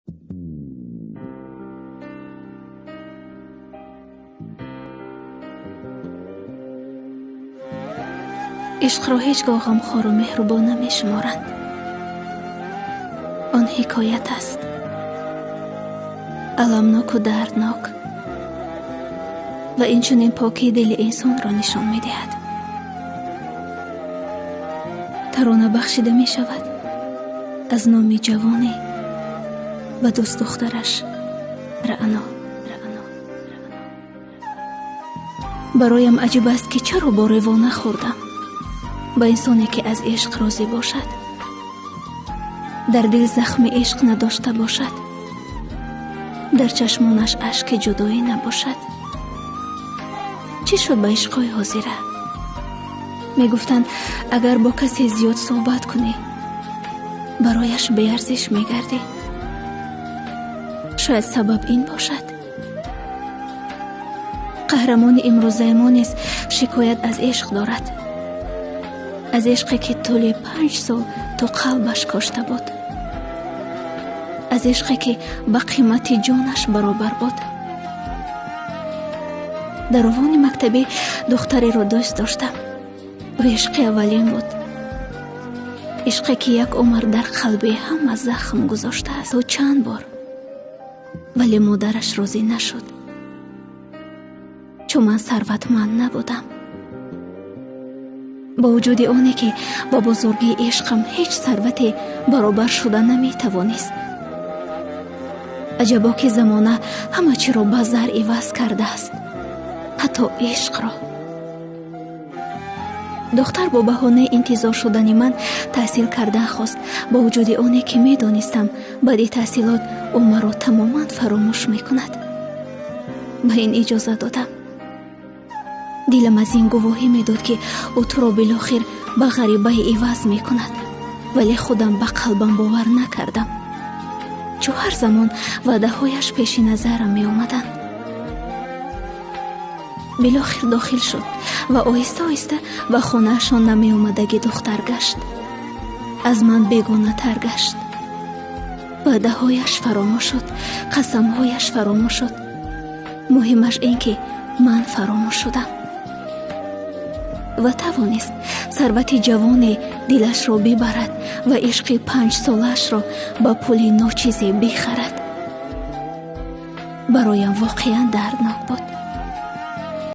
Ишқро ҳеҷ гоҳ ғамхору меҳрубон намешуморанд. Он ҳикоят аст, аламноку дарднок, ва инчунин покии дили инсонро нишон медиҳад. Тарона бахшида мешавад аз номи ҷавоне ба дӯстдухтараш Раъно. Бароям аҷиб аст, ки чаро бо рево нахӯрдам ба инсоне, ки аз ишқ розӣ бошад, дар дил захми ишқ надошта бошад, дар чашмонаш ашки ҷудоӣ набошад. Чӣ шуд ба ишқҳои ҳозира? Мегуфтанд, агар бо касе зиёд суҳбат кунӣ, барояш беарзиш мегардӣ. Шояд сабаб ин бошад. Қаҳрамони имрӯзаи мо низ шикоят аз ишқ дорад, аз ишқе, ки тӯли 5 сол то қалбаш кошта буд, аз ишқе, ки ба қимати ҷонаш баробар буд. Дар овони мактабӣ духтареро дӯст доштам. Ӯ ишқи аввалин буд, ишқе, ки як умр дар қалби ҳама захм гузоштааст. То чанд бор, вале модараш розӣ нашуд, чун ман сарватманд набудам. Бо вуҷуди оне, ки ба бузургии ишқам ҳеҷ сарвате баробар шуда наметавонист. Аҷабо, ки замона ҳама чиро ба зар иваз кардааст, ҳатто ишқро. Духтар бо баҳонаи интизор шудани ман таҳсил кардан хост, бо вуҷуди оне, ки медонистам, баъди таҳсилот ӯ маро тамоман фаромӯш мекунад. Ба ин иҷоза додам. Дилам аз ин гувоҳӣ медод, ки ӯ туро билохир ба ғарибае иваз мекунад, вале худам ба қалбам бовар накардам, чу ҳар замон ваъдаҳояш пеши назарам меомаданд. Билохир дохил шуд ва оҳиста оҳиста ба хонаашон намеомадагӣ духтар гашт, аз ман бегонатар гашт. Ваъдаҳояш фаромӯш шуд, қасамҳояш фаромӯш шуд, муҳимаш ин, ки ман фаромӯш шудам. Ва тавонист сарвати ҷавоне дилашро бибарад ва ишқи 5-солаашро ба пули ночизе бихарад. Бароям воқеан дарднок буд.